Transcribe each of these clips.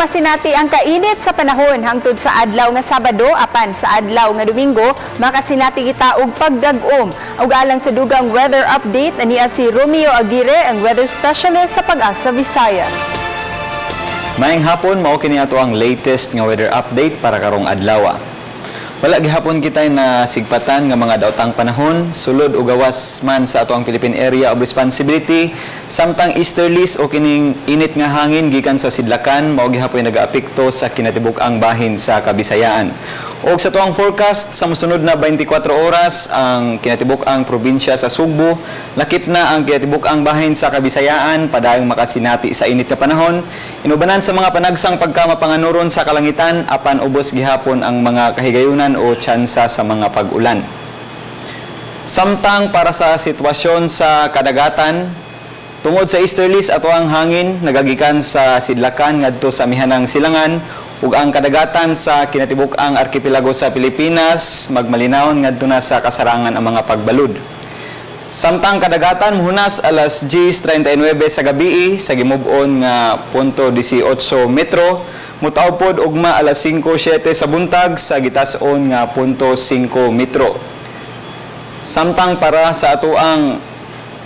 Masinati ang kainit sa panahon hangtod sa adlaw nga Sabado, apan sa adlaw nga Domingo makasinati kita og pagdag-om. Ug alang sa dugang weather update, ania si Romeo Aguirre, ang weather specialist sa Pag-asa Visayas. Maayong hapon, mao kini ato ang latest nga weather update para karong adlaw. Wala gihapon kita na sigpatan nga mga daotang panahon sulod o gawas man sa ato ang Philippine Area of Responsibility, samtang easterlies o kining init nga hangin gikan sa sidlakan mao gihapon nagaapekto sa kinatibuk-ang bahin sa Kabisayaan. Og sa tuang forecast sa mosunod na 24 oras, ang kinatibuk-ang probinsya sa Sugbo, lakip na ang kinatibuk-ang bahin sa Kabisayaan, padayong makasinati sa init nga panahon inubanan sa mga panagsang pagkamapanganuron sa kalangitan, apan ubos gihapon ang mga kahigayunan o tsansa sa mga pag-ulan. Samtang para sa sitwasyon sa kadagatan, tungod sa easterlies ato ang hangin nagagikan sa sidlakan ngadto sa amihanang silangan ug ang kadagatan sa kinatibuk-ang arkipelago sa Pilipinas magmalinawon ngadto na sa kasarangan ang mga pagbalud. Samtang kadagatan muhunas alas 10:39 sa gabi sa gimub-on nga .18 metro, mutaw pod ugma alas 5:07 sa buntag sa gitas-on nga .5 metro. Samtang para sa atoang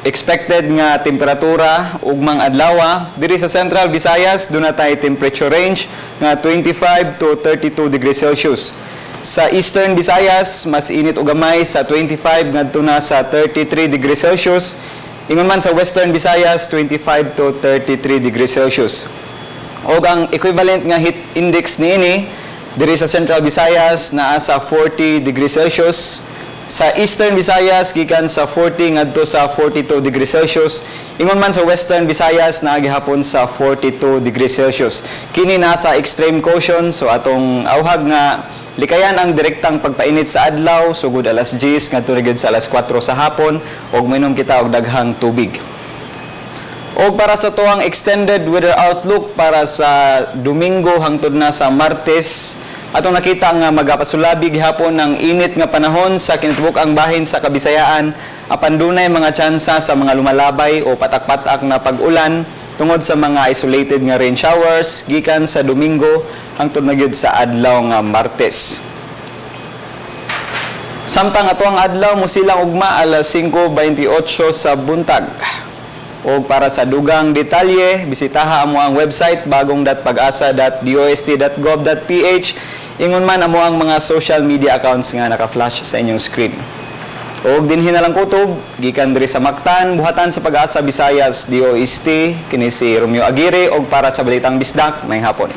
expected nga temperatura ugmang adlaw diri sa Central Visayas, duna tay temperature range nga 25 to 32 degrees Celsius. Sa Eastern Visayas, mas init og gamay sa 25 ngadto na sa 33 degrees Celsius. Ingon man sa Western Visayas, 25 to 33 degrees Celsius. Og ang equivalent nga heat index niini diri sa Central Visayas naa sa 40 degrees Celsius. Sa Eastern Visayas, gikan sa 40 ngadto sa 42 degrees Celsius. Ingon man sa Western Visayas, naa gihapon sa 42 degrees Celsius. Kini nasa extreme caution, so atong auhag nga likayan ang direktang pagpainit sa adlaw sugod alas 10 ngadto ra gyud sa alas 4 sa hapon ug minom kita og daghang tubig. O para sa tuang extended weather outlook para sa Domingo hangtod na sa Martes, atong nakita nga magapasulabi gihapon ng init nga panahon sa kinatibuk-ang bahin sa Kabisayaan, apan dunay mga tsansa sa mga lumalabay o patak-patak na pag-ulan tungod sa mga isolated nga rain showers gikan sa Domingo hangtod na gyud sa adlaw nga Martes. Samtang ato ang adlaw musilang ugma alas 5:28 sa buntag. O para sa dugang detalye, bisitaha amo ang website bagong.pagasa.dost.gov.ph. Ingon man amo ang mga social media accounts nga naka-flash sa inyong screen. Og dinhi na lang kutob, gikan diri sa Mactan, buhatan sa Pag-asa Visayas, DOST, kini si Romeo Aguirre og para sa Balitang Bisdak, maayong hapon.